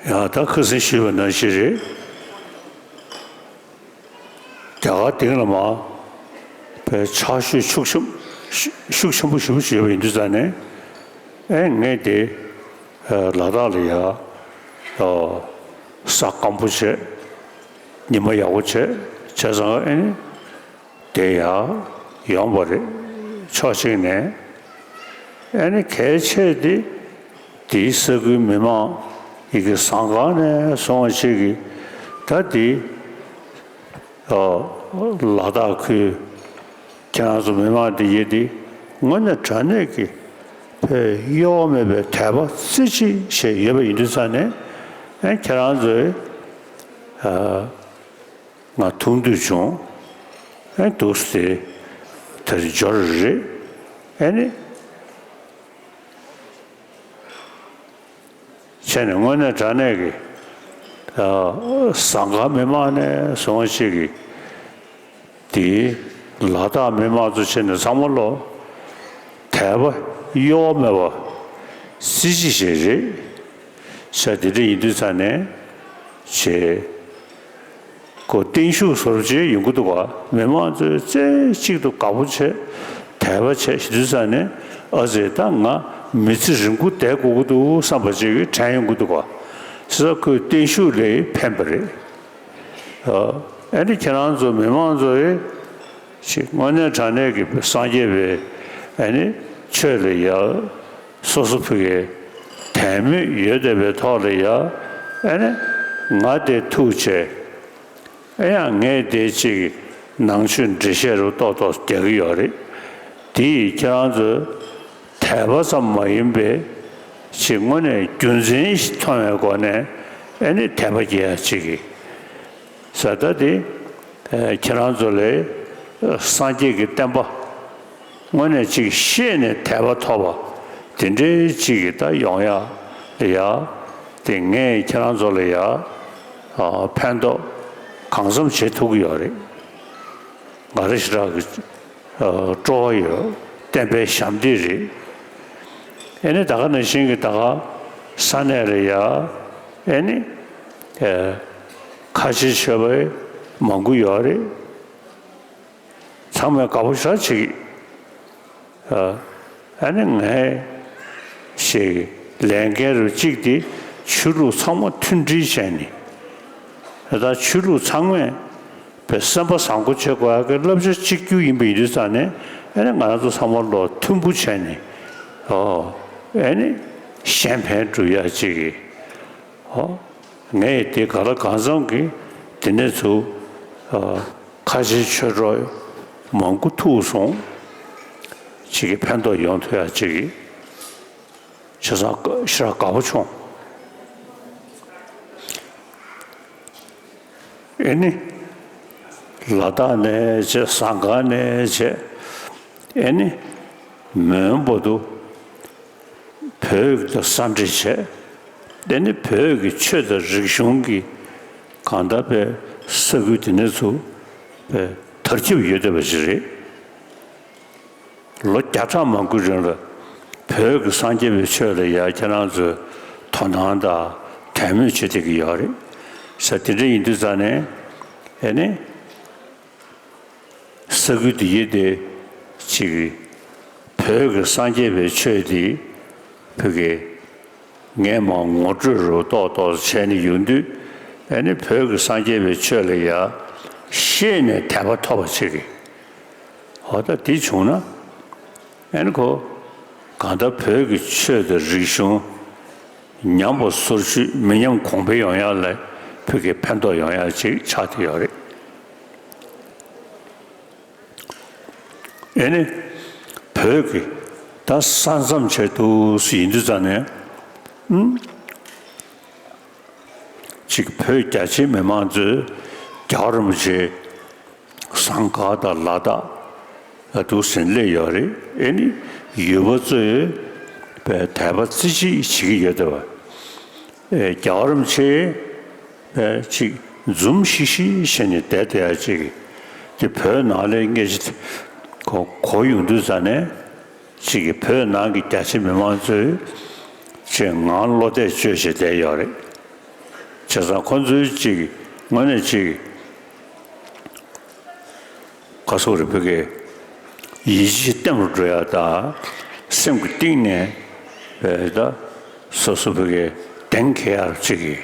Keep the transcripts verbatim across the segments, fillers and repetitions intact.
ཡང་ད་ཁ་སང་ཞུས་པ་ནང་བཞིན་རེད། རྒྱ་གར་སྟེང་ལ་མ་པའི་ཆར་ཞོད་ཤུགས་ཆེན་ཤུགས་ཆེན་པོ་ཞེ་པོ་ཅིག་ཡོད་པ་ཡིན་དུས་ཙང་ནས། ཨེ་ངས་དེ་ལ་དྭགས་ལ་ཡ་ས་སྐམ་པོ་བྱས། ཉི་མ་ཡག་པོ་བྱས། བྱས་ཙང་ཨེ་ནི། དེ་ཡང་ཡོང་བ་རེད། ཕྱོགས་གཅིག་ནས། ཨ་ནི་གལ་ཆེ་དེ་དེའི་ས་ཁུལ་མི་མང་ཡི་གེ་ཟངས་དཀར་ནས་བཟུང་བ་ཅིག་གིས་ད་དེ་ལ་དྭགས་ཁུལ་ཁྱེད་རང་ཚོ་མི་མང་དེ་ཡི་དེ་དངོས་གནས་དྲང་གནས་ཀྱི་བོད་གཡོ་བ་མེད་པའི་དད་པ་རྩེ་གཅིག་བྱས་ཡོད་པ་ཡིན་དུས་ཙང་ནས། ཨ་ཁྱེད་རང་ཚོས། ང་མཐོང་འདོད་བྱུང་། ཨེ་འདུག་སེ་དེར་འབྱོར་རེད། ཨེ་ནི། བྱས་ནས་དངོས་གནས་དྲང་གནས་ཀྱི་ཟངས་དཀར་མི་མང་ནས་བཟུང་བ་ཞིག་གིས་དེའི་ལ་དྭགས་མི་མང་ཚོ་བྱས་ནས་ཚང་མ་ལོ་དད་པ་གཡོ་བ་མེད་པ་རྩེ་གཅིག་ཞིག་རེད། བྱས་དེ་འདྲ་ཡིན་དུས་ཙང་ནས་བྱས། ཁོ་བརྟན་བཞུགས་བཟོ་འདྲ་ཅིག་ཡོང་གི་འདུག་ག་མི་མང་ཚོས་རྩེ་གཅིག་ཏུ་དགའ་པོ་བྱས། དད་པ་བྱས་ཞེས་དུས་ཙང་ནས། ཨ་ཙི། ད་ང་མི་ཚེ་རིང་པོ་བསྡད་དགོས་ཀྱི་འདུག་བསམ་པ་ཅིག་དྲན་ཡོང་གི་འདུག་ག་བྱས་ཙང་ཁོས་བརྟན་བཞུགས་ལ་ཕན་པ་རེད། ཨ་ནི་ཁྱེད་རང་ཚོ་མི་མང་ཚོ་ཡིས་ཅིག་དངོས་གནས་དྲང་གནས་ཀྱི་སངས་རྒྱས་པའི་ཨ་ནི་ཆོས་ལ་ཡ། སོ་སོ་ཕ་གིའི་དད་མོས་ཡོད་བསྡད་པའི་ཐོག་ལ་ཡ། ཨ་ནི་ང་དེ་ཐུགས་རྗེ། ཨེ་ཡང་ངས་དེ་གཅིག་ནང་ཆོས་འགྲེལ་བཤད་རུ་ཏོག་ཏོག་རྒྱག་གི་ཡོད་རེད། དེ་ཡིས་ཁྱེད་རང་ཚོའི་དད་པ་ཙམ་མ་ཡིན་པའི་ཅིག་དངོས་གནས་རྒྱུ་མཚན་ཞིག་མཐོང་བའི་སྒོ་ནས་ཨེ་ནི་དད་པ་སྐྱེ་ཡ་ཅིག་གི་ས་ད་དེ་ཁྱེད་རང་ཚོ་ལས་སངས་རྒྱས་ཀྱི་བསྟན་པ་དངོས་གནས་ཅིག་ཤེས་ནས་དད་པ་ཐོབ་པ་དེ་འདྲའི་ཅིག་གི་ད་ཡོང་ཡ་ལ་ཡ། དེ་ངས་ཁྱེད་རང་ཚོ་ལ་ཡ་ཕན་ཐོགས་གང་འཚམ་བྱེད་ཐུབ་ཀྱི་ཡོད་རེད། ང་རང་ཞེ་དྲག་གི་སྤྲོ་བ་ཡོད། བསྟན་པའི་ཞབས་འདེགས་རེད། ཨེ་ནི་ད་ག་ནང་བཞིན་གྱི་ད་ག་ས་གནས་ལ་ཡ་ཨེ་ནི་ཁ་ཆེ་ཆོས་པ་མང་པོ་ཡོད་རེད། ཚང་མས་དགའ་པོ་ཞེ་དྲག་བྱེད་ཀྱི། ཨ་ནི་ངས་ཞིག་ལས་འགན་རུ་གཅིག་དེ་ཆོས་ལུགས་ཚང་མ་མཐུན་སྒྲིལ་བྱས་ནས། ད་ཆོས་ལུགས་ཚང་མས་པའི་སེམས་པ་བཟང་པོ་བྱེད་དགོས་ཡ་གི་བསླབ་བྱ་གཅིག་གྱུར་ཡིན་པ་ཡིན་དུས་ཙང་ནས། ཨ་ནི་ང་རང་ཚོ་ཚང་མ་བློ་མཐུན་པོ་བྱས་ནས། ཨོ། ཨ་ནི་གཞན་ཕན་སྒྲུབ་ཡ་གཅིག་གི། ཨོ། ངས་དེ་ག་ལ་གང་འཚམ་གྱིས་དེ་ནས་ཚུར་ཨ་ཁ་ཆེའི་ཆོས་གྲོགས་མང་པོ་ཐུག་སོང་། ཅིག་གི་ཕན་ཐོགས་ཡོང་ཐུབ་ཡ་ཅིག་གི་བྱས་ཙང་ཞེ་དྲག་དགའ་པོ་བྱུང་། ཨེ་ནི་ལ་དྭགས་ནས་བྱས། ཟངས་དཀར་ནས་བྱས། ཨེ་ནི་མོན་བར་དུ་བོད་དང་ས་འབྲེལ་བྱས། ཨེ་ནི་བོད་ཀྱི་ཆོས་དང་རིག་གཞུང་གི་གང་ལྟར་པའི་ས་ཁུལ་དེ་ནས་ཚུར་པའི་དར་ཁྱབ་ཡོད་བསྡད་པ་ཞིག་རེད། ལོ་བརྒྱ་ཕྲག་མང་པོའི་རིང་ལ་བོད་ཀྱི་སངས་རྒྱས་པའི་ཆོས་ལ་ཡ་ཁྱེད་རང་ཚོས་དོ་སྣང་དང་དད་མོས་བྱེད་བསྡད་ཀྱི་ཡོད་རེད་ཟེར། དེ་འདྲ་ཡིན་དུས་ཙང་ནས་ཨེ་ནི། ས་ཁུལ་འདི་ཡི་དེ་ཅིག་བོད་ཀྱི་སངས་རྒྱས་པའི་ཆོས་འདི་བོད་ཀྱི་ངས་མར་ངོ་སྤྲོད་རུ་ཏོག་ཏོག་བྱས་ནས་ཡོང་དུས། ཨེ་ནི་བོད་ཀྱི་སངས་རྒྱས་པའི་ཆོས་ལ་ཡ་ཤེས་ནས་དད་པ་ཐོབ་པ་ཅིག་གི། འོ་ད་དེ་བྱུང་ན། ཨེ་ནི་ཁོ་གང་ལྟར་བོད་ཀྱི་ཆོས་དང་རིག་གཞུང་ཉམས་པ་སོར་ཆུད་མི་ཉམས་གོང་འཕེལ་ཡོང་ཡ་ལ་ བོད་ཀྱི་ཕན་ཐོགས་ཡོང་ཡ་ཅིག་ཆགས་བསྡད་ཡོད་རེད། ཨེ་ནི། བོད་ཀྱི་ད་ས་མཚམས་ཆེད་དུ་ཡིན་དུས་ཙང་ནས། ཨུམ། ཅིག་བོད་རྒྱ་ཆེའི་མི་མང་ཚོས་རྒྱལ་བ་རིན་པོ་ཆེ་ཟངས་དཀར་དང་ལ་དྭགས་ལ་འདུག་ཟིན་སླེབས་ཡོད་རེད། ཨེ་ནི་ཡུལ་པ་ཚོས་དད་པ་རྩེ་གཅིག་བྱེད་ཀྱི་ཡོད་དེ་བ། ཨེ་རྒྱལ་བ་རིན་པོ་ཆེ་ཨེ་ཅིག་འཛུམ་ཤིག་ཤིག་བྱས་ནས་བསྡད་བསྡད་ཡ་ཅིག་དེ་བོད་ནང་ལ་སྔས་ཀྱི་གོ་གོ་ཡོང་དུས་ཙང་ནས། ཅིག་གིས་བོད་ནང་གི་རྒྱ་ཆེ་མི་མང་ཚོས་ཅིག་ངང་བློ་གཏད་བཅོལ་བྱས་བསྡད་ཡོད་རེད། བྱས་ཙང་ཁོ་ཚོའི་ཅིག་དངོས་གནས་ཅིག་ག་སོག་རེད། བོད་ཀྱི་ཡིད་ཆེས་བརྟན་པོ་འགྲོ་ཡ་དང་སེམས་ཀྱི་གཏིང་ནས་བས་ད་སོ་སོ་བོད་ཀྱི་གདེང་འཁེལ་ཡ་ཅིག་གིས་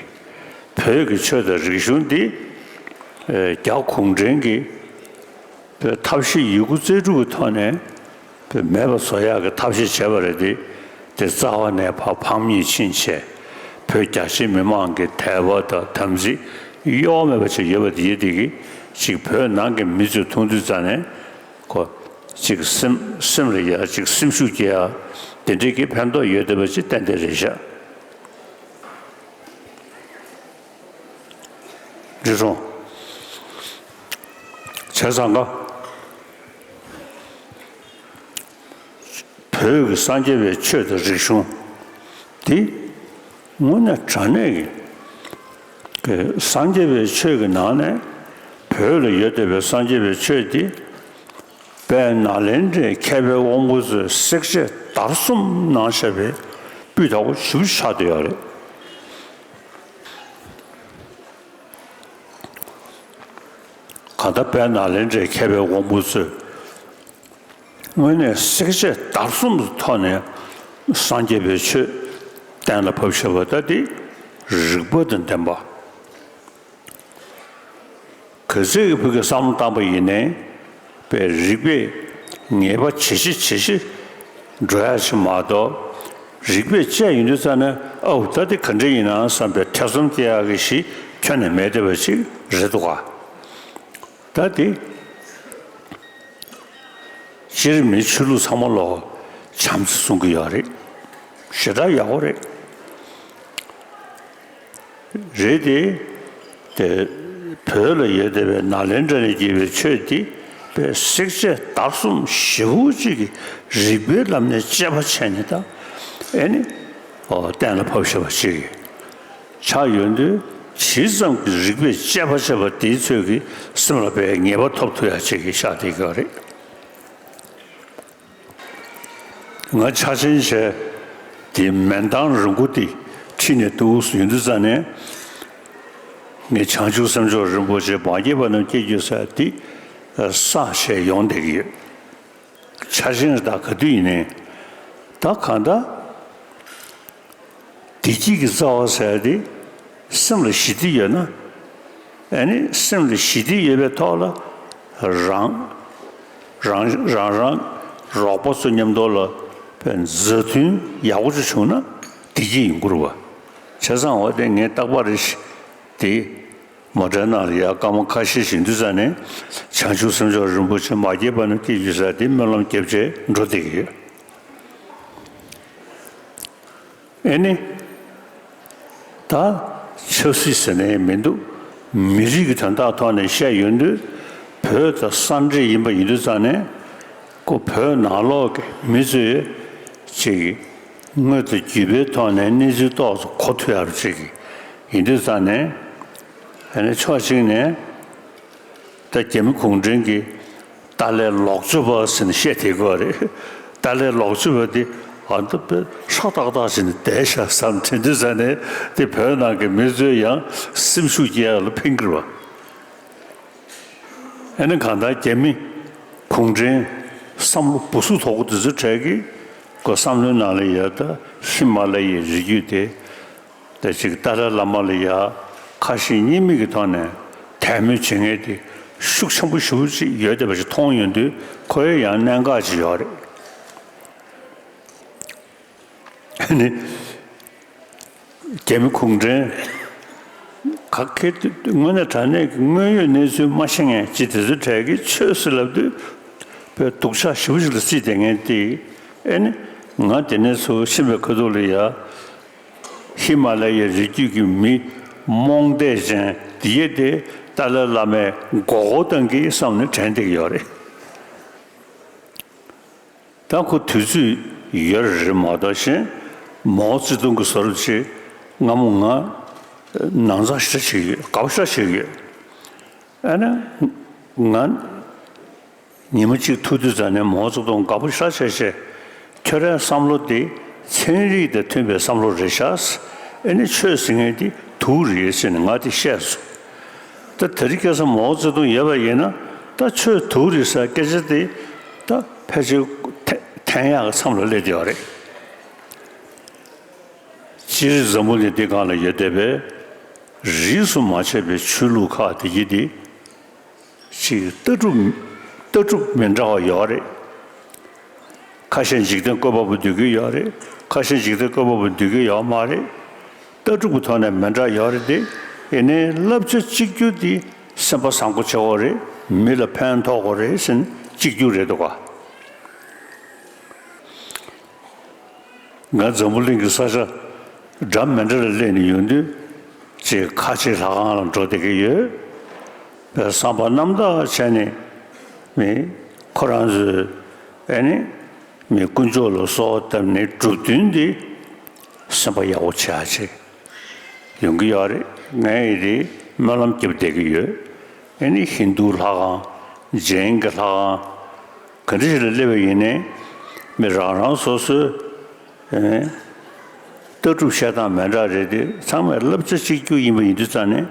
བོད་ཀྱི་ཆོས་དང་རིག་གཞུང་འདི་རྒྱ་གུང་ཁྲན་གྱིས། པའི་ཐབས་ཤེས་ཡོད་རྒུ་རྩལ་སྤྲུགས་ཀྱི་ཐོག་ནས་པའི་མེད་པ་བཟོ་ཡག་གི་ཐབས་ཤེས་བྱས་པ་རེད་དེ། དེ་རྩ་བ་ནས་ཕར་ཕམ་ཉེས་ཕྱིན་ཆད་བོད་རྒྱ་ཆེའི་མི་མང་གི་དད་པ་དང་དམ་ཚིག་གཡོ་བ་མེད་པ་ཅིག་ཡོད་པ་དེ་ཡིན་དེ་གི་ཅིག་བོད་ནང་གི་མི་ཚོས་མཐོང་དུས་ཙང་ནས་ཁོ་ཅིག་སེམས་སེམས་ལ་ཡ་ཅིག་སེམས་ཤུགས་སྐྱེ་ཡ་དེ་འདྲའི་གི་ཕན་ཐོགས་ཡོད་བསྡད་པ་ཅིག་ཏན་ཏན་རེད་ཤག་རི་སོང་། བྱས་ཙང་ཀ་བོད་ཀྱི་སངས་རྒྱས་པའི་ཆོས་དང་རིག་གཞུང་འདི་དངོས་གནས་དྲང་གནས་ཀྱི་སངས་རྒྱས་པའི་ཆོས་ཀྱི་ནང་ནས་བོད་ལ་ཡོད་བསྡད་པའི་སངས་རྒྱས་པའི་ཆོས་འདི། དཔལ་ནཱ་ལེནྡྲའི་མཁས་པའི་དབང་པོ་ཚོས་བསྲེག་བཅད་བརྡར་གསུམ་གནང་བཞག་པའི་སྤུས་དག་པོ་ཞེ་པོ་ཆགས་བསྡད་ཡོད་རེད། གང་ལྟར་དཔལ་ནཱ་ལེནྡྲའི་མཁས་པའི་དབང་པོ་ཚོས་དངོས་གནས་བསྲེག་བཅད་བརྡར་གསུམ་གྱི་ཐོག་ནས་སངས་རྒྱས་པའི་ཆོས་གཏན་ལ་ཕབ་བཞག་པ་ལྟ་སྟེ་རིགས་པ་དང་ལྡན་པ། གལ་སྲིད་ཀྱི་བོད་ཀྱི་བསམ་བློ་བཏང་པ་ཡིན་ནའི་པའི་རིགས་པས་ངེས་པ་ཇེ་ཆེ་ཇེ་ཆེ་འགྲོ་ཡ་ཞིག་མ་གཏོགས། རིགས་པས་དཔྱད་ཡོང་དུས་ཙ་ན་ཨའུ་ད་དེ་ག་འདྲ་ཡིན་ན་བསམ་པའི་ཐེ་ཚོམ་སྐྱེ་ཡག་གི་གཞི་ཁྱོན་ནས་མེད་བསྡད་པ་ཞིག་རེད་འདུག་ག་ད་དེ་སྤྱིར་མི་ཆོས་ལུགས་ཚང་མ་ལོ་བྱམས་བརྩེ་གསུང་གི་ཡོད་རེད། ཞེ་དྲག་ཡག་པོ་རེད། རེད་དེ། དེ་བོད་ལ་ཡོད་བསྡད་པའི་ནཱ་ལེནྡྲ་ནས་སྐྱེས་པའི་ཆོས་དེ་པའི་བསྲེག་བཅད་བརྡར་གསུམ་ཞེ་པོ་ཅིག་གི་རིགས་པའི་ལམ་ནས་དཔྱད་པ་བྱས་ནས་ད་ཨེ་ནི་ཨོ་གཏན་ལ་ཕབ་བཞག་པ་ཅིག་ཆགས་ཡོང་དུས། ཇི་ཙམ་གྱི་རིགས་པས་དཔྱད་པ་བྱས་པ་དེའི་ཚོད་ཀྱིས་སེམས་ལ་པའི་ངེས་པ་ཐོབ་ཐུབ་ཡ་ཅིག་གི་ཤག་དེ་ག་རེད། ང་འཆར་ཅན་བྱས་དེ་མེ་མདའ་རིང་པོ་དེ་ཁྲིད་ནས་འདུག་ཡོང་དུས་ཙ་ནས་ངས་བྱང་ཆུབ་སེམས་མཆོག་རིན་པོ་ཆེ་མ་སྐྱེས་པ་རྣམས་སྐྱེ་གྱུར་ཟེར་དེ་བསགས་བྱས་ཡོང་བསྡད་ཀྱི་ཡོད། འཆར་ཅན་ད་ག་དུས་ཡིན་ནའི་ད་གང་ལྟར། བདེ་སྐྱིད་ཀྱི་རྩ་བ་ཟེར་ཡ་དེ་སེམས་ལ་ཞི་བདེ་ཡོད་ན། ཨ་ནི་སེམས་ལ་ཞི་བདེ་ཡོད་པའི་ཐོག་ལ་རང་རང་རང་རང་རོགས་པ་ཚོ་མཉམ་དུ་ལ་མཛའ་མཐུན་ཡག་པོ་ཅིག་བྱུང་ན་བདེ་སྐྱིད་ཡོང་གི་རེད་བ། བྱས་ཙང་འོ་དེ་ངས་རྟག་པར་རེ་ཞིག་དེ་མོ་ཊའི་ནང་ལ་ཡ་སྐར་མ་ཁ་ཤས་ཤིག་འདུག་ཙ་ནས་བྱང་ཆུབ་སེམས་མཆོག་རིན་པོ་ཆེ་མ་སྐྱེས་པ་རྣམས་སྐྱེ་གྱུར་ཟེར་དེ་སྨོན་ལམ་རྒྱབ་བྱས་འགྲོ་བསྡད་ཀྱི་ཡོད། ཨེ་ནི། ད་ཆབ་སྲིད་ཟེར་ནས་མི་འདུག་མི་རིགས་ཀྱི་དོན་དག་ཐོག་ནས་བཤད་ཡོང་དུས་བོད་དང་ས་འབྲེལ་ཡིན་པ་ཡིན་དུས་ཙང་ནས་ཁོ་བོད་ནང་ལོགས་ཀྱི་མི་ཚོས་ཅིག་དངོས་དང་བརྒྱུད་པའི་ཐོག་ནས་གནས་ཚུལ་ཏོག་ཙམ་གོ་ཐུབ་ཡག་ཅིག་ཡིན་དུས་ཙང་ནས་ཨ་ནི་ཕྱོགས་གཅིག་ནས། ད་རྒྱ་མི་གུང་ཁྲན་གྱི་ཏཱ་ལའི་ལོག་སྤྱོད་པ་ཟེར་ནས་བཤད་བསྡད་ཀྱི་ཡོད་རེད། ཏཱ་ལའི་ལོག་སྤྱོད་པ་དེ་ཨ་མདོ་དཔེ་ཧྲག་ཏག་ཏག་བྱས་ནས་བསྡད་ཤག་བསམ་དྲན་དུས་ཙ་ནས་དེ་བོད་ནང་གི་མི་ཚོས་ཡང་སེམས་ཤུགས་སྐྱེ་ཡག་ལ་ཕན་གྱི་རེད་བ། ཨ་ནི་གང་ལྟར་རྒྱ་མི་གུང་ཁྲན་བསམ་བློ་སྦུ་སུབ་དོག་པོ་དེ་ཚོའི་གྲས་ཀྱིས་ཁོ་བསམ་བློའི་ནང་ལ་ཡོད་ད་ཧི་མ་ལ་ཡའི་རི་རྒྱུད་དེ། དེ་ཅིག་ཏཱ་ལའི་བླ་མ་ལ་ཡ་ཁ་ཞེ་གཉིས་མེད་ཀྱི་ཐོག་ནས་དད་མོས་བྱེད་མཁན་དེ་ཤུགས་ཆེན་པོ་ཞེ་པོ་ཅིག་ཡོད་བསྡད་པ་ཞིག་མཐོང་ཡོང་དུས་ཁོའི་ཡང་གནད་འགག་ཅིག་ཡོད་རེད། ཨ་ནི་རྒྱ་མི་གུང་ཁྲན་ ག་གེ་དངོས་གནས་དྲང་གནས་ཀྱི་དངོས་ཡོད་གནས་ཚུལ་མ་ཤེས་མཁན་ཅིག་དེ་ཚོའི་གྲས་ཀྱིས་ཆོས་ཟེར་ལབ་དུས་དཔེ་སྡུག་ཅག་ཞེ་པོ་ཅིག་ལ་བརྩིས་བསྡད་མཁན་དེ། ཨེ་ནི་ང་དེ་ནས་ཚུར་ཕྱིན་པའི་ཁ་ཐུག་ལ་ཡ། ཧི་མ་ལ་ཡའི་རི་རྒྱུད་ཀྱི་མི་རྨོངས་དད་ཅན་དེ་ཡས་དེ་ཏཱ་ལའི་བླ་མས་མགོ་སྐོར་བཏང་གི་བསམ་ནས་དྲན་བསྡད་ཀྱི་ཡོད་རེད། ད་ཁོ་དུས་ཚོད་ཡོད་རེད་མ་གཏོགས་གཞན་མའོ་ཙེ་ཏུང་གི་བཟོ་འདྲ་ཅིག་སྔ་མོ་ང་ནང་ཚགས་ཞེ་དྲག་བྱེད་ཀྱི་ཡོད། དགའ་པོ་ཞེ་དྲག་བྱེད་ཀྱི་ཡོད། ཨ་ནི་ང་ཉི་མ་གཅིག་ཐུག་དུས་ཙམ་ནས་མའོ་ཙེ་ཏུང་དགའ་པོ་ཞེ་དྲག་བྱས་བྱས། ཁྱོད་རའི་བསམ་བློ་དེ་ཚན་རིག་དང་མཐུན་པའི་བསམ་བློ་རེད་ཤག་ཨེ་ནི་ཆོས་ཟེར་མཁན་དེ་དུག་རེད་ཟེར་ནས་ང་དེ་བཤད་སོང་། ད་དེ་རིང་ཁ་སང་མའོ་ཙེ་ཏུང་ཡོད་པ་ཡིན་ན་ད་ཆོས་དུག་རེད་ཟེར་སྐད་ཆ་དེ་ད་ཕལ་ཆེར་ཐེ་ཐན་ཡག་གི་མཚམས་ལ་སླེབས་བསྡད་ཡོད་རེད། སྤྱིར་འཛམ་བུ་གླིང་འདི་སྒང་ལ་ཡོད་བསྡད་པའི་རིས་སུ་མ་ཆད་པའི་ཆོས་ལུགས་ཁག་དེ་གྱིས་དེ། ཅིག་ལྟ་གྲུབ་ལྟ་གྲུབ་མི་འདྲ་བ་ཡོད་རེད། ཁ་ཤས་འཇིག་རྟེན་བཀོད་པ་པོ་འདོད་ཀྱི་ཡོད་རེད། ཁ་ཤས་འཇིག་རྟེན་བཀོད་པ་པོ་འདོད་ཀྱི་ཡོད་མ་རེད། ལྟ་གྲུབ་ཀྱི་ཐོག་ནས་མི་འདྲ་ཡོད་རེད་དེ། ཡིན་ནའི་བསླབ་བྱ་གཅིག་གྱུར་དེ་སེམས་པ་བཟང་པོ་བྱེད་དགོས་རེད། མི་ལ་ཕན་ཐོགས་དགོས་རེད་ཟེར་ནས་གཅིག་གྱུར་རེད་འདུག་ག་ང་འཛམ་བུ་གླིང་གི་ས་ཆ་འདྲ་མི་འདྲ་ལ་སླེབས་ནས་ཡོང་དུས་ཅིག་ཁ་ཆེ་ལྷ་ཁང་ལ་འགྲོ་བསྡད་ཀྱི་ཡོད། བསམ་པ་རྣམ་དག་བྱས་ནས་མི་ཁོ་རང་ཚོའི་ཨེ་ནི་མི་དཀོན་མཆོག་ལ་གསོལ་བ་བཏབ་ནས་སྒྲུབ་འདུན་འདི་སེམས་པ་ཡག་པོ་བྱེད་ཡག་ཅིག་ཡོང་གི་ཡོད་རེད། ངས་ཡི་དེ་སྨོན་ལམ་རྒྱབ་བསྡད་ཀྱི་ཡོད། ཨེ་ནི་ཧིན་རྡུ་ལྷ་ཁང་། ཇེན་གྱི་ལྷ་ཁང་། ག་འདྲ་ཞིག་ལ་སླེབས་པ་ཡིན་ནའི་མི་རང་རང་སོ་སོའི་ཨེ་ནི་ལྟ་གྲུབ་བཤད་སྟངས་མི་འདྲ་རེད་དེ། ཚང་མས་བསླབ་བྱ་གཅིག་གྱུར་ཡིན་པ་ཡིན་དུས་ཙང་ནས་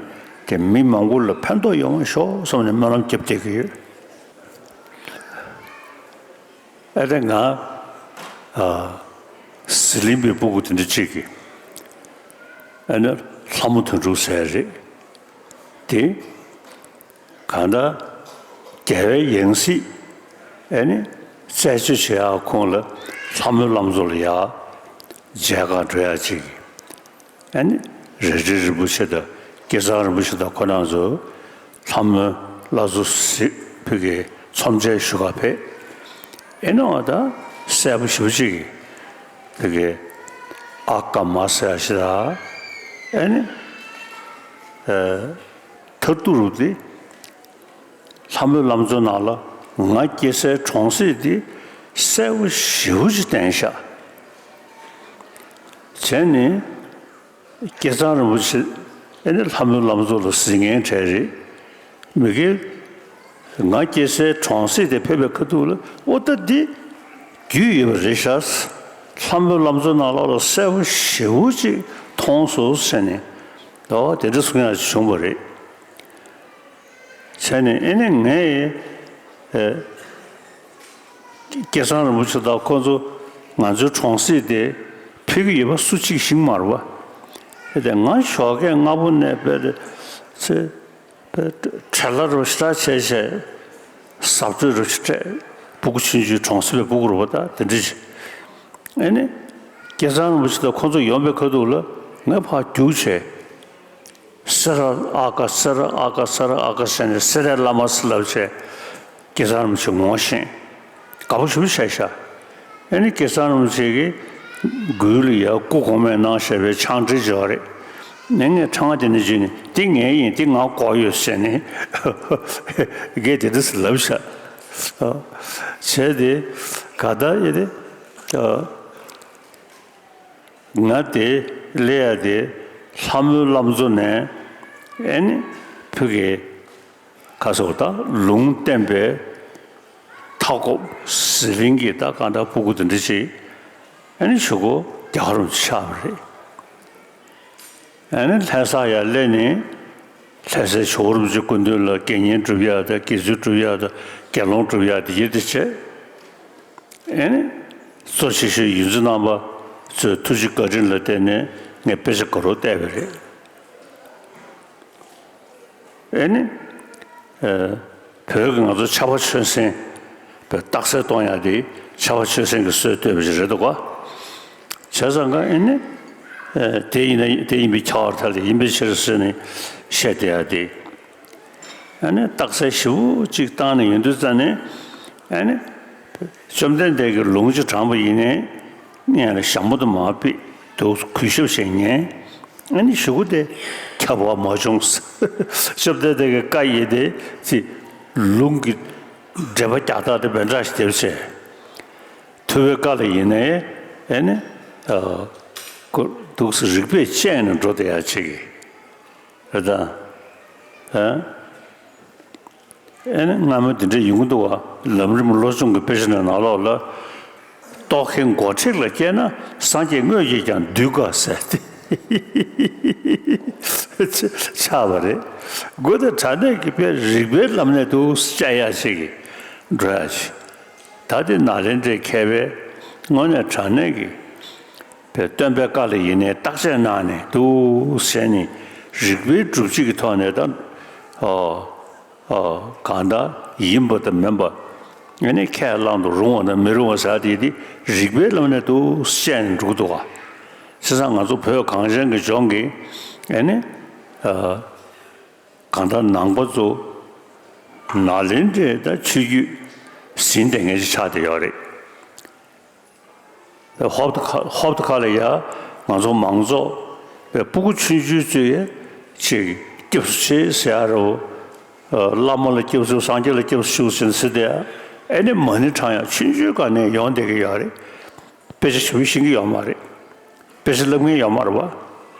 དེ་མི་མང་པོ་ལ་ཕན་ཐོགས་ཡོང་བ་ཤོག་བསམ་ནས་སྨོན་ལམ་རྒྱབ་བསྡད་ཀྱི་ཡོད། ཨ་ནི་ང་ཨ་ཟི་ལིང་པའི་སྤུ་གུ་དེ་འདྲ་གཅིག་གིས་ཨ་ནི་ལྷ་མོ་དོན་གྲུབ་ཟེར་རེད་དེ། གང་ལྟར་རྒྱལ་བའི་ཡང་སྲིད་ཨེ་ནི་རྩད་གཅོད་བྱེད་ཡག་ཁོང་ལ་ལྷ་མོའི་བླ་མཚོ་ལ་ཡ་མཇལ་ཁ་འགྲོ་ཡག་ཅིག་ཨེ་ནི་རལ་གྲི་རིན་པོ་ཆེ་དང་སྐལ་བཟང་རིན་པོ་ཆེ་དང་ཁོ་རང་ཚོ་ལྷ་མོའི་བླ་མཚོ་ཟེར་བོད་ཀྱི་ཚོམས་མཇལ་ཞུ་ག་ཕེབས། ཨེ་ནི་འོ་ད་གསལ་པོ་ཞེ་པོ་ཅིག་བོད་ཀྱི་ཨ་ཀ་མ་ཟེར་ཡག་ཞིག་དང་ཨེ་ནི་ཨེ་མཐར་ཐུག་རུ་དེ། ལྷ་མོའི་བླ་མཚོ་ནང་ལ་ང་སྐྱེས་སའི་གྲོང་གསེབ་དེ་གསལ་པོ་ཞེ་པོ་ཅིག་བསྟན་ཤག་བྱས་ནས་སྐལ་བཟང་རིན་པོ་ཆེ་ཨེ་ནི་ལྷ་མོའི་བླ་མཚོ་ལ་གཟིགས་མཁན་གྲས་རེད། མི་སྒེར་ང་སྐྱེས་སའི་གྲོང་གསེབ་དེ་ཕེབས་པའི་ཁ་ཐུག་ལ་ཨོ་ད་འདི་རྒྱུས་ཡོད་པ་རེད་ཤག་ལྷ་མོའི་བླ་མཚོ་ནང་ལོགས་ལ་གསལ་པོ་ཞེ་པོ་ཅིག་མཐོང་སོང་ཟེར་ནས་ཨོ་དེ་འདྲ་གསུང་ཡག་བྱུང་བ་རེད། བྱས་ནས་ཨེ་ནི་ངས་ཨེ་སྐལ་བཟང་རིན་པོ་ཆེ་དང་ཁོ་ཚོ་ང་ཚོའི་གྲོང་གསེབ་དེ་ཕེབས་ཀྱི་ཡོད་པ་སུ་གཅིག་ཤེས་ཀྱི་མ་རེད་པ། ཨེ་དེ་ང་ཞོགས་ཀས་སྔ་པོ་ནས་དཔེ་དེ་ཚེ་དཔེ་བྲེལ་བ་རུ་ཞེ་དྲག་བྱས་བྱས་གཟབ་སྤྲོས་རུ་ཞེ་དྲག་སྤུ་གུ་ཆུང་ཆུང་གྲོང་གསེབ་པའི་སྤུ་གུ་རུ་བ་ད་དེ་འདྲ་ཞིག་ཨེ་ནི་སྐལ་བཟང་རིན་པོ་ཆེ་དང་ཁོ་ཚོ་ཡོང་པའི་ཁ་ཐུག་ལ་ངས་ཕར་རྒྱུགས་བྱས། སེ་ར་ཨ་ཀ་སེ་ར་ཨ་ཀ་སེ་ར་ཨ་ཀ་ཟེར་ནས་སེ་རའི་བླ་མ་ཟེར་ལབ་བྱས། སྐལ་བཟང་རིན་པོ་ཆེ་ངོ་ཤེས། དགའ་པོ་ཞེ་པོ་བྱས་ཤག་ཨེ་ནི་སྐལ་བཟང་རིན་པོ་ཆེ་གིས་མགུལ་ལ་ཡ་སྐུ་གོང་མས་གནང་བཞག་པའི་ཆང་ཁྲིད་ཅིག་ཡོད་རེད། ནས་ངས་ཕྲེང་བ་དེ་ནས་འཇུས་ནས་འདི་ངའི་ཡིན་འདི་ང་དགོས་ཡོད་ཟེར་ནས་རྒན་དེ་འདྲ་ཟེར་ལབ་ཤག་བྱས་ཏེ་ག་ད་ཡེ་དེ། ང་དེ་སླེབས་ཡ་དེ་ལྷ་མོའི་བླ་མཚོ་ནས་ཨེ་ནི་ཕ་གི་ཁ་སོག་ད་ལུང་བསྟན་པའི་མཐའ་འཁོབ་ཟི་ལིང་གི་ད་གང་ལྟར་སྤུ་གུ་དེ་འདྲ་ཅིག་ཨེ་ནི་ཆུ་གོ་རྒྱ་གར་རུ་ཆགས་པ་རེད། ཨེ་ནི་ལྷ་ས་ཡར་སླེབས་ནས་ལྷ་སའི་ཇོ་བོ་རིན་པོ་ཆེ་སྐུ་མདུན་ལ་དགེ་བསྙེན་སྒྲུབ་ཡ་དང་དགེ་ཚུལ་སྒྲུབ་ཡ་དང་དགེ་སློང་སྒྲུབ་ཡ་དེ་ཡེ་དེ་བྱས། ཨེ་ནི། གཙོ་ཆེ་ཤོས་ཡོངས་འཛིན་རྣམ་པ་ཚོའི་ཐུགས་རྗེ་བཀའ་དྲིན་ལ་བརྟེན་ནས་ངས་དཔེ་ཆ་དགའ་རབ་བལྟས་པ་རེད། ཨེ་ནི། ཨེ། བོད་ཀྱི་ང་ཚོ་ཕྱྭ་པ་ཆོས་སེང་བའི་རྟགས་གསལ་གཏོང་ཡག་དེ་ཕྱྭ་པ་ཆོས་སེང་གི་སྲོལ་བཏོད་པ་ཞིག་རེད་འདུག་ག་བྱས་ཙང་ཀ་ཨེ་ནི། དེ་ཡིན་ན་དེ་ཡིན་པའི་ཁྱབ་པར་ཐལ། ཡིན་པའི་ཕྱིར་ཟེར་ནས་བཤད་བསྡད་ཡ་དེ། ཨ་ནི་རྟགས་གསལ་ཞེ་པོ་ཅིག་བཏང་ནས་ཡོང་དུས་ཙ་ནས། ཨ་ནི་བཅོམ་ལྡན་འདས་ཀྱིས་ལུང་ཅིག་དྲངས་པ་ཡིན་ནའི་ངས་ལ་ཞྭ་མོ་དུ་མ་ཕུད་དུ་གུས་ཞབས་བྱེད་ཉན། ཨ་ནི་གཞུག་གུ་དེ་ཁྱབ་པ་མ་བྱུང་། བཅོམ་ལྡན་འདས་ཀྱི་བཀའ་ཡིན་ཏེ་ཅི། ལུང་གི་འགྲེལ་པ་རྒྱག་སྟངས་དེ་མི་འདྲ་ཞིག་བསྡེབས་བྱས། ཐུབ་པའི་བཀའ་ལ་ཡིན་ནའི་ཨེ་ནི། ཨ། ཁོ་འདུག་སེ་རིགས་པས་དཔྱད་ནས་འགྲོ་བསྡད་ཡ་ཅིག་གི་རེད་ད། ཨ། ཨེ་ནི་སྔ་མོ་འདི་འདྲ་ཡོང་གི་འདུག་བ། ལམ་རིམ་བློ་སྦྱོང་གི་དཔེ་ཆ་ནང་ནང་ལོགས་ལ། རྟོག་གེའི་མགོ་ཁྲིད་ལ་སྐྱེས་ན་སངས་རྒྱས་དངོས་ཀྱིས་ཀྱང་འདུལ་དཀའ་ཟེར་ཏེ། ཆགས་པ་རེད། མགོ་དང་དྲང་གནས་ཀྱི་དཔེ་རིགས་པའི་ལམ་ནས་འདུག་སེ་དཔྱད་ཡ་ཞིག་གི་འགྲོ་ཡ་ཞིག་ད་དེ་ནཱ་ལེནྡྲའི་མཁས་པས་དངོས་གནས་དྲང་གནས་ཀྱི་པའི་སྟོན་པའི་བཀའ་ལ་ཡིན་ནའི་བརྟག་དཔྱད་གནང་ནས་འདུག་ཟེར་ནས་རིགས་པའི་སྒྲུབ་བྱེད་ཀྱི་ཐོག་ནས་ད། ཨོ། ཨོ། གང་ལྟར་ཡིན་པ་དང་མིན་པ། ཨ་ནི་ཁས་བླང་དུ་རུང་བ་དང་མི་རུང་བ་ཟེར་དེ་དེ་རིགས་པའི་ལམ་ནས་འདུག་སེ་དཔྱད་ནས་འགྲོ་གི་འདུག་ག་བྱས་ཙང་ང་ཚོ་བོད་གངས་ཅན་གྱི་ལྗོངས་ཀྱི་ཨ་ནི། ཨ། གང་ལྟར་ནང་པ་ཚོ་ནཱ་ལེནྡྲའི་ད་ཆོས་བརྒྱུད་ཟིན་བསྡད་མཁན་ཅིག་ཆགས་བསྡད་ཡོད་རེད། ཧོབ་ཏེ་ཁ་ཧོབ་ཏེ་ཁ་ལ་ཡ་ང་ཚོ་མང་ཚོགས་པའི་སྤུ་གུ་ཆུང་ཆུང་ཚོས་ཡ་ཅིག་སྐྱབས་སུ་མཆི་ཟེར་ཡ་རོ། བླ་མ་ལ་སྐྱབས་སུ་སངས་རྒྱས་ལ་སྐྱབས་སུ་མཆིའོ་ཟེར་ནས་ཟེར་དེ་ཨེ་ནི་མ་ཎི་བགྲང་ཡ་ཆུང་ཆུང་སྒང་ནས་ཡོང་བསྡད་ཀྱི་ཡོད་རེད། དཔེ་ཆ་ཞིབ་པོ་ཤེས་ཀྱི་ཡོད་མ་རེད། དཔེ་ཆ་བསླབ་མཁན་ཡོད་མ་རེད་བ།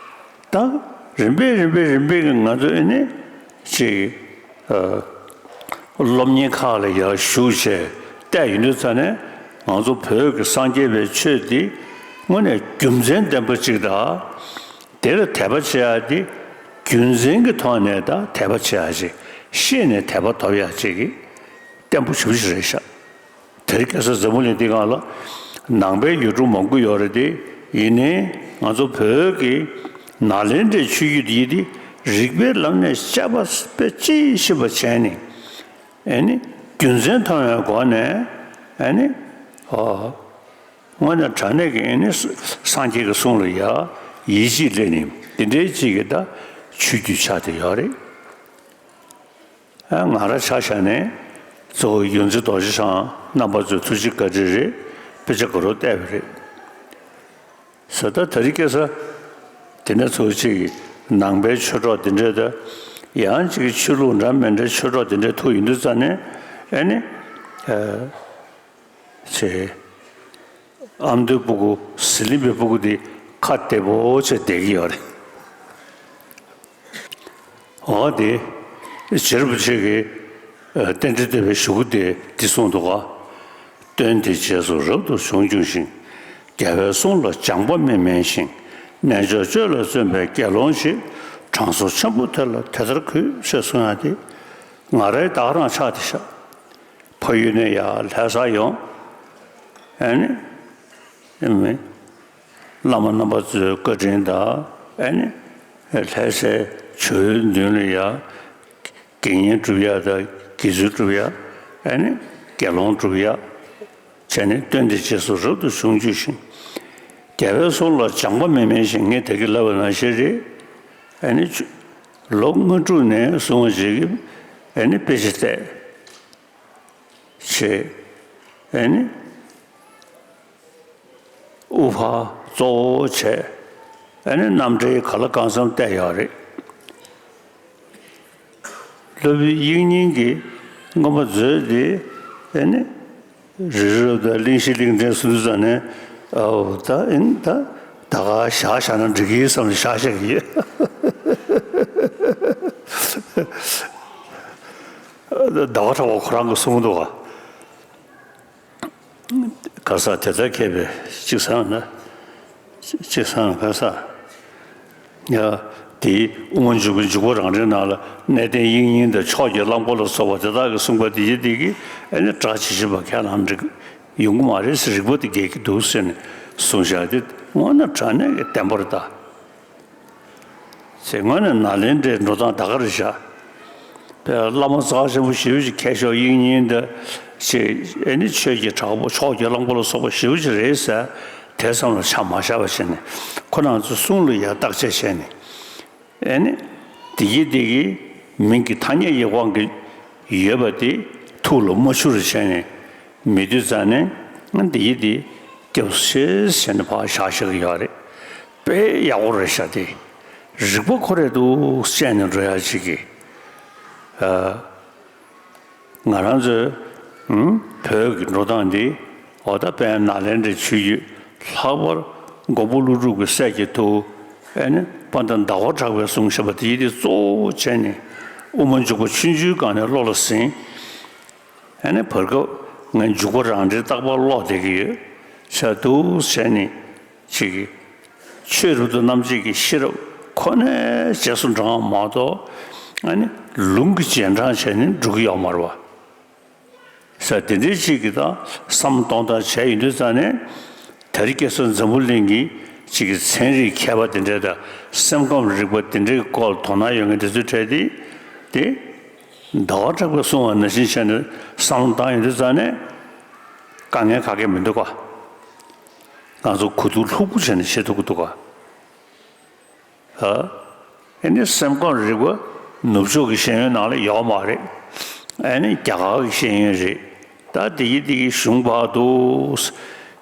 ད་རིམ་པས་རིམ་པས་རིམ་པས་ཀྱི་ང་ཚོ་ཨེ་ནི་ཅིག་ཨ། སློབ་གཉེར་ཁག་ལ་ཡར་ཞུགས་བྱས་བལྟས་ཡོང་དུས་ཙ་ནས་ང་ཚོ་བོད་ཀྱི་སངས་རྒྱས་པའི་ཆོས་འདི་དངོས་གནས་རྒྱུ་མཚན་ལྡན་པ་ཅིག་དང་། དེ་ལ་དད་པ་བྱེད་ཡ་འདི་རྒྱུ་མཚན་གྱི་ཐོག་ནས་ད་དད་པ་བྱེད་ཡ་ཅིག་ཤེས་ནས་དད་པ་ཐོབ་ཡ་ཅིག་གི་བརྟན་པོ་ཞེ་པོ་ཅིག་རེད་ཤག་དེ་རིང་ཁ་སང་འཛམ་བུ་གླིང་འདི་སྒང་ལ་ནང་པའི་ཡུལ་གྲུ་མང་པོ་ཡོད་རེད་དེ། ཡིན་ནའི་ང་ཚོ་བོད་ཀྱི་ནཱ་ལེནྡྲའི་ཆོས་བརྒྱུད་འདི་དེ་རིགས་པའི་ལམ་ནས་དཔྱད་པ་དཔེ་ཅི་ཞིབ་པ་བྱས་ནས་ཨེ་ནི་རྒྱུ་མཚན་མཐོང་བའི་སྒོ་ནས་ཨེ་ནི་ཨོ་དངོས་གནས་དྲང་གནས་ཀྱི་ཨེ་ནི་སངས་རྒྱས་ཀྱི་གསུང་ལ་ཡ་ཡིད་ཆེས་སླེབས་ནས་འདི་འདྲའི་ཅིག་གི་ད་ཆོས་བརྒྱུད་ཆགས་བསྡད་ཡོད་རེད། ང་རང་ཆ་བཞག་ནས་གཙོ་བོ་ཡོངས་འཛིན་རྡོ་རྗེ་འཆང་རྣམ་པ་ཚོའི་ཐུགས་རྗེ་བཀའ་དྲིན་རེད། དཔེ་ཆ་དགའ་རབ་བལྟས་པ་རེད། ཟེར་ད་ད་རིང་ཁ་སང་དེ་འདྲ་ཚོ་ཅིག་གིས་ནང་པའི་ཆོས་གྲོགས་དེ་འདྲས་ད་ཡང་ཅིག་ཆོས་ལུགས་འདྲ་མི་འདྲའི་ཆོས་གྲོགས་དེ་འདྲས་ཐུག་ཡོང་དུས་ཙ་ནས་ཨེ་ནི། ཨ། ཆེ། ཨ་མདོའི་སྤུ་གུ་ཟི་ལིང་པའི་སྤུ་གུ་དེ་ཁ་བདེ་པོ་བྱས་བསྡད་ཀྱི་ཡོད་རེད། འོ་དེ། རྗེ་རིན་པོ་ཆེ་གིས་ཨ་རྟེན་འབྲེལ་བསྟོད་པའི་གཞུག་གུ་དེ་འདི་གསུངས་འདུག་ག་སྟོན་དེ་རྗེས་སུ་རབ་ཏུ་བྱུང་བྱུང་ཞིང་། རྒྱལ་བའི་གསུང་ལ་སྦྱངས་པ་མི་དམན་ཞིང་། རྣལ་འབྱོར་སྤྱོད་ལ་བརྩོན་པའི་དགེ་སློང་ཞིག་དྲང་སྲོང་ཆེན་པོ་དེ་ལ་དེ་ལྟར་གུས་ཞེས་གསུང་ཡ་དེ་ང་རའི་ད་ག་རང་ཆགས་བསྡད་ཤག་ཕ་ཡུལ་ནས་ཡར་ལྷ་སར་ཡོང་། ཨ་ནི། ཨ་ནི། བླ་མ་རྣམ་པ་ཚོའི་བཀའ་དྲིན་དང་། ཨ་ནི། ལྷ་སའི་ཇོ་བོའི་མདུན་ལ་ཡར་དགེ་བསྙེན་སྒྲུབ་ཡ་དང་དགེ་ཚུལ་སྒྲུབ་ཡ། ཨ་ནི། དགེ་སློང་སྒྲུབ་ཡ། བྱས་ནས་སྟོན་དེ་རྗེས་སུ་རབ་ཏུ་བྱུང་བྱུང་ཞིང་། རྒྱལ་བའི་གསུང་ལ་སྦྱངས་པ་མི་དམན་ཞིང་། ངས་ད་གིན་ལབ་པ་ནང་བཞིན་རེད། ཨ་ནི། ལོ་ལྔ་དྲུག་ནས་བཟུང་བ་ཞིག་གིས་ཨ་ནི་དཔེ་ཆ་བལྟས། བྱས། ཨེ་ནི། དབུ་ཕར་གཙོ་བོ་བྱས། ཨེ་ནི་རྣམ་འགྲེལ་ག་ལ་གང་འཚམ་བལྟས་ཡོད་རེད། སློབ་དཔོན་དབྱིག་གཉེན་གྱིས་མངོན་པ་མཛོད་དེ། ཨེ་ནི། རི་རབ་དང་གླིང་བཞི་གླིང་ཕྲན་གསུང་དུས་ཙམ་ནས། ཨོ་ད་ཨེ་ནི་ད་ད་ག་བཞག་བཞག་ན་འགྲིག་གི་བསམ་ནས་བཞག་བཞག་གི་ཡོད། ཟླ་བ་གྲགས་པ་ཁོ་རང་གིས་གསུངས་འདུག་ག་ག་ས་དེ་ལྟར་མཁས་པའི་གཅིག་བཟང་ན། གཅིག་བཟང་ག་ས། ཡ། དེའི་དབུ་མ་འཇུག་པའི་འཇུག་པ་རང་འགྲེལ་ནང་ལ་གནས་བརྟན་དབྱིག་གཉེན་དང་ཕྱོགས་ཀྱི་གླང་པོ་ལ་སོགས་པ་དེ་དག་གིས་གསུངས་པ་དེ་ཡི་དེ་གིས་ཨེ་ནི་སྒྲ་ཇི་བཞིན་པ་ཁས་བླངས་འགྲིག་ཡོང་གི་མ་རེད་ཟེར། རིགས་པ་དེ་འགལ་གྱི་འདུག་ཟེར་ནས་གསུངས་བཞག་དེ་དངོས་གནས་དྲང་གནས་ཀྱི་བདེན་པ་རེད་ད། ཚེ་སྔོན་ནས་ནཱ་ལེནྡྲའི་འགྲོ་སྟངས་ད་ག་རེ་བཞག་པའི་བླ་མ་རྩ་ཆེན་པོ་ཞེ་པོ་ཅིག་མཁས་མཆོག་དབྱིག་གཉེན་དང་ཅེས་ཨེ་ནི་ཆོས་ཀྱི་གྲགས་པ་ཕྱོགས་ཀྱི་གླང་པོ་ལ་སོགས་པ་ཞེ་པོ་ཅིག་རེད་ཟེར། དེ་ཙམ་ལ་ཆ་མ་བཞག་པ་བྱས་ནས་ཁོ་རང་ཚོའི་གསུང་ལ་ཡང་བརྟག་དཔྱད་བྱས་ནས། ཨེ་ནི། དེ་གི་དེ་གི་མིང་གི་ཐ་སྙད་ཀྱི་དབང་གིས་ཡོད་པ་དེ་ཐུགས་ལ་མ་ཆུད་རུ་བྱས་ནས་མི་འདུག་ཙང་ནས། དེ་གི་དེ་སྐྱབས་སུ་མཆི་ཟེར་ནས་ཕར་བཞག་བཞག་གི་ཡོད་རེད། དཔེ་ཡག་པོ་རེད་ཤག་དེ། རིག་པ་ཁོ་རང་འདུག་སེ་བྱས་ནས་འགྲོ་ཡག་ཅིག་གི། ཨ། ང་རང་ཚོའི་ཨུམ་བོད་ཀྱི་འགྲོ་སྟངས་འདི། འོ་ད་དཔལ་ནཱ་ལེནྡྲའི་ཆོས་བརྒྱུད་ལྷག་པར་མགོན་པོ་ཀླུ་སྒྲུབ་ཀྱི་སྲས་ཀྱི་ཐུགས། ཨེ་ནི་དཔལ་ལྡན་ཟླ་བ་གྲགས་པའི་གསུང་བཤད་པ་དེ་ཡི་དེ་གཙོ་བོ་བྱས་ནས་དབུ་མ་འཇུག་པ་ཆུང་ཆུང་སྒང་ནས་བློ་ལ་ཟིན། ཨེ་ནི་བར་སྐབས་ངས་འཇུག་པ་རང་འགྲེལ་རྟག་པར་ཀློག་བསྡད་ཀྱི་ཡོད། བྱས་འདུག་བྱས་ནས། ཅིག་གིས། ཆོས་རབ་ཏུ་རྣམ་འབྱེད་ཀྱི་ཤེས་རབ་ཁོ་ནའི་རྗེས་སུ་འབྲང་བ་མ་གཏོགས། ཨ་ནི་ལུང་གི་རྗེས་འབྲང་བྱས་ནས་འགྲོ་གི་ཡོད་མ་རེད་པ། ས་དེ་འདྲའི་ཅིག་གིས་ད་བསམ་བློ་གཏོང་སྟངས་བྱས་ཡོང་དུས་ཙང་ནས། དེ་རིང་ཁ་སང་འཛམ་བུ་གླིང་གི་ཅིག་གི་ཚན་རིག་མཁས་པ་དེ་འདྲ་དང་སེམས་ཁམས་རིག་པ་དེ་འདྲའི་སྐོར་ལ་དོ་སྣང་ཡོད་མཁན་དེ་ཚོའི་གྲས་དེ། དེ། ཟླ་བ་གྲགས་པས་གསུངས་པ་ནང་བཞིན་བྱས་ནས་བསམ་བློ་བཏང་ཡོང་དུས་ཙང་ནས། དཀའ་ངལ་ག་གེ་མི་འདུག་ག། ང་ཚོ་གོ་བསྡུར་ལྷུག་པོ་བྱས་ནས་བྱེད་ཐུབ་ཀྱི་འདུག་ག། ཨ། ཨེ་ནི་སེམས་ཁམས་རིག་པ་ནུབ་ཕྱོགས་ཀྱི་ཤེས་ཡོན་ནང་ལ་ཡོད་མ་རེད། ཨེ་ནི་རྒྱ་གར་གྱི་ཤེས་ཡོན་རེད། ད་དེ་གི་དེ་གི་གཞུང་བར་དུ་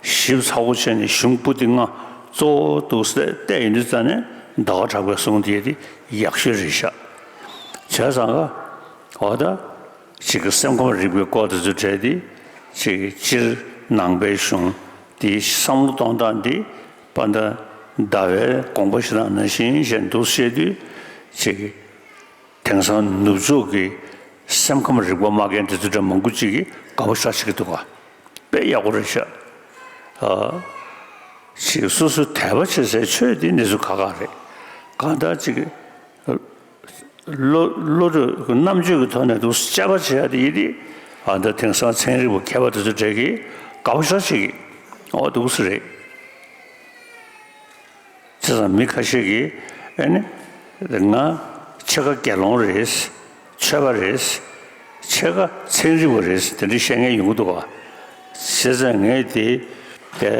ཞིབ་ཚགས་པོ་བྱས་ནས་གཞུང་པོ་ཏི་ལྔ་གཙོ་བོ་འདུག་སེ་བལྟས་ཡོང་དུས་ཙང་ནས་ཟླ་བ་གྲགས་པས་གསུངས་དེ་དེ་ཡག་ཤོས་རེད་ཤག། བྱས་ཙང་ག། འོ་ད། ཅིག་གི་སེམས་ཁམས་རིག་པའི་སྐོར་དེ་ཚོ་གྲས་དེ། ཅིག་སྤྱིར་ནང་པའི་གཞུང་དེའི་བསམ་བློ་གཏོང་སྟངས་དེ་དཔལ་ལྡན་ཟླ་བའི་དགོངས་པ་བཞེས་སྟངས་ནང་བཞིན་བྱས་འདུག་བཤད་དུས། ཅིག་གི་དེང་སང་ནུབ་ཕྱོགས་ཀྱི་སེམས་ཁམས་རིག་པ་སྨྲ་མཁན་དེ་ཚོ་འདྲ་མང་པོ་ཅིག་གིས་དགའ་པོ་ཞེ་དྲག་བྱེད་ཀྱི་འདུག་ག། དཔེ་ཡག་པོ་རེད་ཤག། ཨ། ཅིག་སོ་སོའི་དད་པ་བྱེད་སའི་ཆོས་དེ་འདི་ཚོ་ཁག་ཁག་རེད། གང་ལྟར་ཅིག་བློ་བློ་གྲོས་རྣམ་དཔྱོད་ཀྱི་ཐོག་ནས་འདུག་དཔྱད་པ་བྱེད་ཡ་དེ་ཡིན་དེ། ཨ། ད་དེང་སང་ཚན་རིག་པ་མཁས་པ་དེ་ཚོ་གྲས་ཀྱིས་དགའ་པོ་ཞེ་དྲག་བྱེད་ཀྱི། འོ་འདུག་སེ་རེད། བྱས་ཙང་མི་ཁ་ཤས་ཀྱིས་ཨེ་ནི། ང་ཕྱེད་ཀ་དགེ་སློང་རེད། ཆོས་པ་རེད། ཕྱེད་ཀ་ཚན་རིག་པ་རེད། དེ་འདྲ་བཤད་མཁན་ཡོང་གི་འདུག་ག། བྱས་ཙང་ངས་དེ་དེ་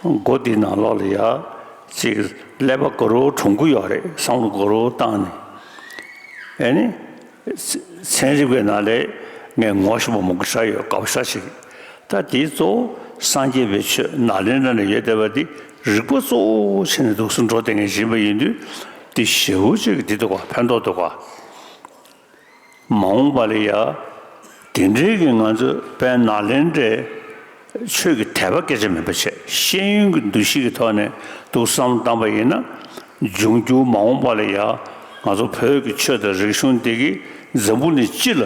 སྒོ་འདི་ནང་ལོགས་ལ་ཡ་ཅིག་ཀླད་པ་དགའ་རབ་གྲུང་པོ་ཡོད་རེད། བསམ་བློ་དགའ་རབ་བཏང་ནས། ཨེ་ནི། ཚན་རིག་པའི་ནང་ལས་ངས་ངོ་ཤེས་པ་མང་པོ་ཞེ་དྲག་ཡོད། དགའ་པོ་ཞེ་དྲག་བྱེད་ཀྱི། ད་དེའི་གཙོ་བོ་སངས་རྒྱས་པའི་ཆོས་ནཱ་ལེནྡྲ་ནས་ཡོད་བསྡད་པ་འདི་རིག་པ་གཙོ་བོ་བྱས་ནས་འདུག་སེ་འགྲོ་བསྡད་མཁན་ཞིག་ཡིན་པ་ཡིན་དུས། འདི་ཞེ་པོ་ཅིག་འདི་འདུག་ག། ཕན་ཐོགས་འདུག་ག། མ་འོངས་པ་ལ་ཡ། དེ་འདྲའི་གི་ང་ཚོས་དཔལ་ནཱ་ལེནྡྲའི་ཆོས་ཀྱི་དད་པ་སྐད་ཆ་མིན་པ་བྱས། ཤེས་ཡོན་གྱི་འདུ་ཤེས་ཀྱི་ཐོག་ནས་འདུག་བསམ་བློ་བཏང་པ་ཡིན་ན། འབྱུང་འགྱུར་མ་འོངས་པ་ལ་ཡ། ང་ཚོ་བོད་ཀྱི་ཆོས་དང་རིག་གཞུང་འདི་གིས་འཛམ་བུ་གླིང་སྤྱི་ལ་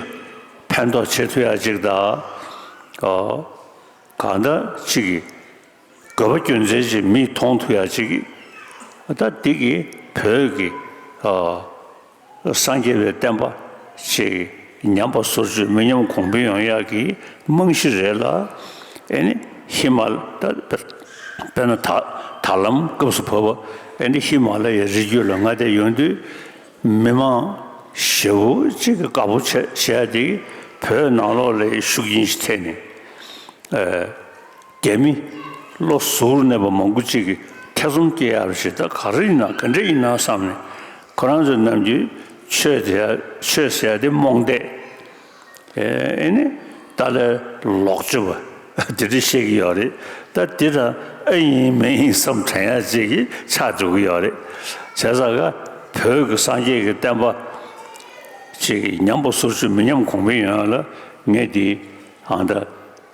ཕན་ཐོགས་བྱེད་ཐུབ་ཡ་ཅིག་དང་། ཨ། གང་ལྟར་ཅིག་གི་དགོས་པ་རྒྱུ་མཚན་ཅིག་མིས་མཐོང་ཐུབ་ཡ་ཅིག་གི། ད་འདི་གི་བོད་ཀྱི། ཨ། སངས་རྒྱས་པའི་བསྟན་པ་ཅིག་ཉམས་པ་སོར་ཆུད་མི་ཉམས་གོང་འཕེལ་ཡོང་ཡག་གི་རྨང་གཞི་རེད་ལ། ཨེ་ནི་ཧི་མ་ལ། ད་དཔེར་ན་ད་ད་ལམ་སྐབས་སུ་བབ་པ། ཨེ་ནི་ཧི་མ་ལ་ཡའི་རི་རྒྱུད་ལ་མངའ་སྡེ་ཡོང་དུས། མི་མང་ཞེ་པོ་ཅིག་གིས་དགའ་པོ་བྱས་བྱས་ཏེ། བོད་ནང་ལོགས་ལ་ཤུགས་རྐྱེན་ཞིག་ཐེབས་ནས། ཨེ། རྒྱ་མི་བློ་གཟུར་གནས་པ་མང་པོ་ཅིག་གིས་ཐེ་ཚོམ་སྐྱེ་ཡག་ཞིག། ད་ག་རེ་ཡིན་ན་ག་འདྲ་ཡིན་ན་བསམ་ནས། ཁོ་རང་ཚོས་ནམ་རྒྱུན་ཆོས་དེ་ཡ་ཆོས་ཟེར་ཡ་དེ་རྨོངས་དད། ཨེ་ནི་ཏཱ་ལའི་ལོག་སྤྱོད་པ་དེ་འདྲ་བཤད་ཀྱི་ཡོད་རེད། ད་འདི་ད་ཨེ་ཡིན་མེ་ཡིན་བསམ་དྲན་ཡ་ཅིག་གི་ཆགས་འགྲོ་གི་ཡོད་རེད། བྱས་ཙང་ག་བོད་ཀྱི་སངས་རྒྱས་ཀྱི་བསྟན་པ་ཅིག་ཉམས་པ་སོར་ཆུད་མི་ཉམས་གོང་འཕེལ་ཡོང་ཡ་ལ་ངས་འདི་ཨང་ད།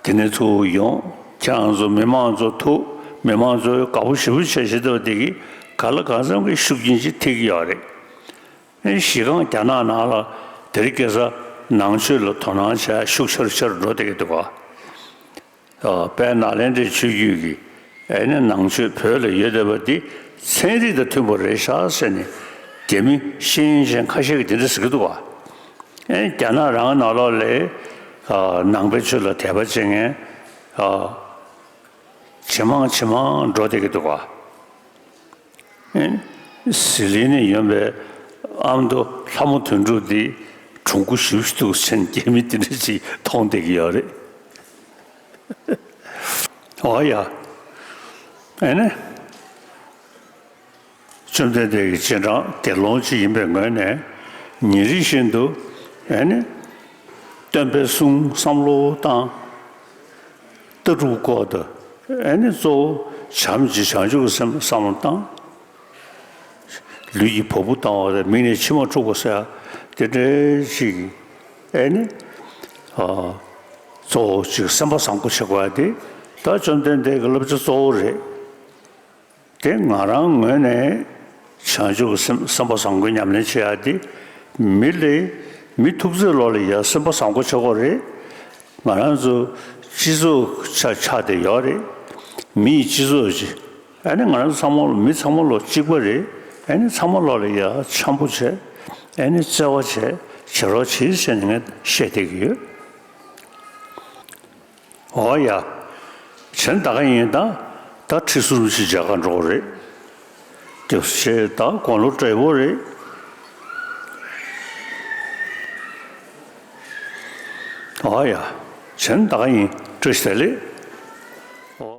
དེ་ནས་ཚུར་ཡོང་། ཁྱེད་རང་ཚོ་མི་མང་ཚོ་ཐུག་མི་མང་ཚོས་དགའ་པོ་ཞེ་པོ་བྱས་བྱས་བསྡད་པ་དེ་གིས་གང་ལ་གང་འཚམ་གྱི་ཤུགས་རྐྱེན་ཅིག་ཐེབས་ཀྱི་ཡོད་རེད། ཨེ། གཞི་རྐང་རྒྱ་ནག་ནང་ལ་དེ་རིང་ཁ་སང་ནང་ཆོས་ལ་དོ་སྣང་བྱས་ཤུགས་ཆེ་རུ་ཆེ་རུ་འགྲོ་བསྡད་ཀྱི་འདུག་ག། ཨ། དཔལ་ནཱ་ལེནྡྲའི་ཆོས་བརྒྱུད་ཀྱི། ཨེ་ནི་ནང་ཆོས་བོད་ལ་ཡོད་བསྡད་པ་འདི་ཚན་རིག་དང་མཐུན་པ་རེད་ཤག་ཟེར་ནས་རྒྱ་མི་ཤེས་ཡོན་ཅན་ཁ་ཤས་ཀྱིས་དེ་འདྲ་ཟེར་གྱི་འདུག་ག། ཨེ། རྒྱ་ནག་རང་ནང་ལོགས་ལ། ཨ། ནང་པའི་ཆོས་ལ་དད་པ་བྱེད་མཁན། ཨ། ཇེ་མང་ཇེ་མང་འགྲོ་བསྡད་ཀྱི་འདུག་ག། ཨེ། ཟི་ལིང་ནས་ཡོང་པའི་ཨ་མདོ་ལྷ་མོ་དོན་གྲུབ་འདི་གྲུང་པོ་ཞེ་པོ་ཞིག་འདུག་ཟེར་ནས་རྒྱ་མི་དེ་འདྲ་ཅིག་མཐོང་བསྡད་ཀྱི་ཡོད་རེད། འོ་ཡ། ཨེ་ནི། བཅོམ་ལྡན་འདས་ཀྱི་རྗེས་འབྲང་དགེ་སློང་ཅིག་ཡིན་པའི་ངོས་ནས་ཉིན་རེ་བཞིན་དུ་ཨེ་ནི། སྟོན་པའི་གསུང་བསམ་བློ་བཏང་། ལྟ་གྲུབ་སྐོར་དུ་ཨེ་ནི་གཙོ་བོ་བྱམས་ཀྱི་བྱང་ཆུབ་སེམས་བསམ་བློ་བཏང་། ལུས་ཀྱི་བ་སྤུ་བཏང་བ་དང་མིག་ནས་མཆི་མ་འཁྲུག་པ་ཟེར་ཡ་དེ་འདྲའི་ཅིག་ཨེ་ནི། ཨ། གཙོ་བོ་ཅིག་སེམས་པ་བཟང་པོ་བྱེད་དགོས་ཡ་དེ་ད་བཅོམ་ལྡན་འདས་ཀྱི་བསླབ་བྱ་གཙོ་བོ་རེད། དེ་ང་རང་ངོས་ནས་བྱང་ཆུབ་སེམས་སེམས་པ་བཟང་པོའི་ཉམས་ལེན་བྱེད་ཡ་དེ་མི་ལས་མི་ཐུག་ཚེ་ལོ་ལ་ཡ་སེམས་པ་བཟང་པོ་བྱེད་དགོས་རེད། ང་རང་ཚོ་སྤྱི་ཚོགས་ཆ་ཆགས་བསྡད་ཡོད་རེད། མི་ཡི་སྤྱི་ཚོགས་ཀྱི་ཨ་ནི་ང་རང་ཚོ་ཚང་མ་ལ་མི་ཚང་མ་ལོ་གཅིག་པ་རེད། ཨ་ནི་ཚང་མ་ལོ་ལ་ཡ་འཆམ་པོ་བྱས། ཨ་ནི་བརྩེ་བ་བྱས་བྱེད་རོགས་བྱེད་ཟེར་ནས་ངས་བཤད་བསྡད་ཀྱི་ཡོད། འོ་ཡ། གཞན་ད་ག་ཡིན་ད། ད་ཁྲི་ཟུར་ཞིག་མཇལ་ཁ་འགྲོ་རེད། དེ་བྱས་ད་དགུང་ལོ་བགྲེས་པོ་རེད། འོ་ཡ། གཞན་ད་ག་ཡིན་བཀྲ་ཤིས་བདེ་ལེགས།